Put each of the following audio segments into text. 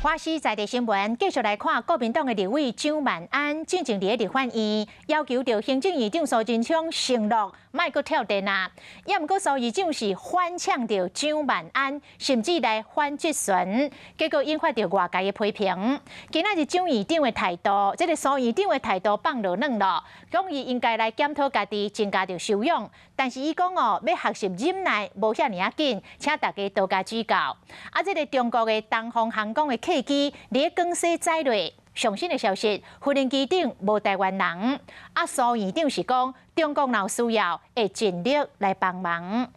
華視在地新聞繼續來看國民黨的立委蔣萬安，進前佇咧立法院要求著行政院長蘇貞昌承諾莫閣跳電啊，也毋過蘇院長是反嗆著蔣萬安，甚至來反質詢，結果引發著外界的批評。今仔日蔣院長的態度，這個蘇院長的態度放落軟咯，講伊應該來檢討家己，增加著修養。但是伊講哦，欲學習忍耐無遐爾仔緊，請大家多加指教。啊，這個中國的東方航空的客機佇咧廣西載落，上新的消息，無人機頂無台灣人。啊，蘇院長是講，中國若有需要，會盡力來幫忙。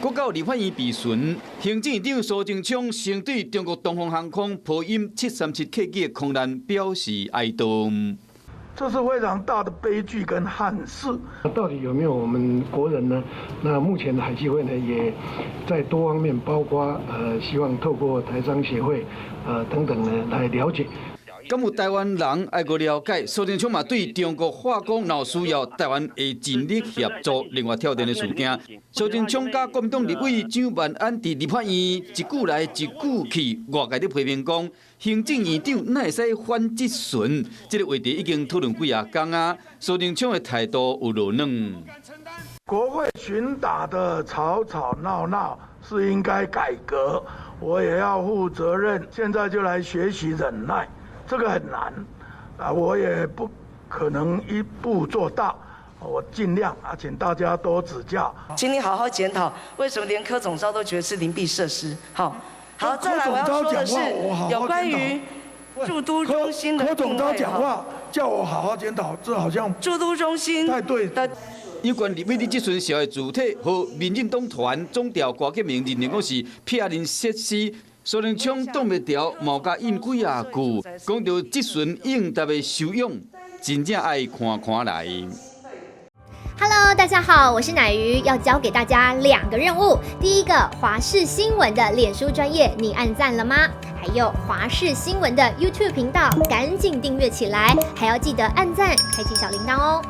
國到立法院備詢，行政院長蘇貞昌先對中國東方航空波音737客機的空難表示哀悼。這是非常大的悲劇跟憾事。到底有沒有我們國人呢？那目前海基會呢，也在多方面，包括希望透過台商協會等等呢，來了解。敢有台灣人愛閣了解，蘇貞昌嘛對中國化工若有需要，台灣會盡力協助。另外跳電的事件，蘇貞昌佮國民黨立委蔣萬安佇立法院一句來一句去，外界咧批評講，行政院長哪會使反質詢？這個話題已經討論幾仔工啊。蘇貞昌的態度有落軟。國會群打的吵吵鬧鬧是應該改革，我也要負責任。現在就來學習忍耐。這個很難，啊，我也不可能一步做到，我盡量啊，請大家多指教。請你好好檢討，為什麼連柯總召都覺得是鄰避設施？好，好，再來我要說的是有關於駐都中心的柯總召講話叫我好好檢討，這好像駐都中心太對的。有關立委的質詢社會主體和民進黨團總召郭台銘認定講是騙人設施。蘇貞昌擋袂牢，嘛共應幾仔句，講著質詢應答的修養，真正愛看看來。 Hello，大家好，我是乃瑜，要教給大家兩個任務。第一個，華視新聞的臉書專頁，你按讚了嗎？還有華視新聞的 YouTube 頻道，趕緊訂閱起來，還要記得按讚，開啟小鈴鐺哦。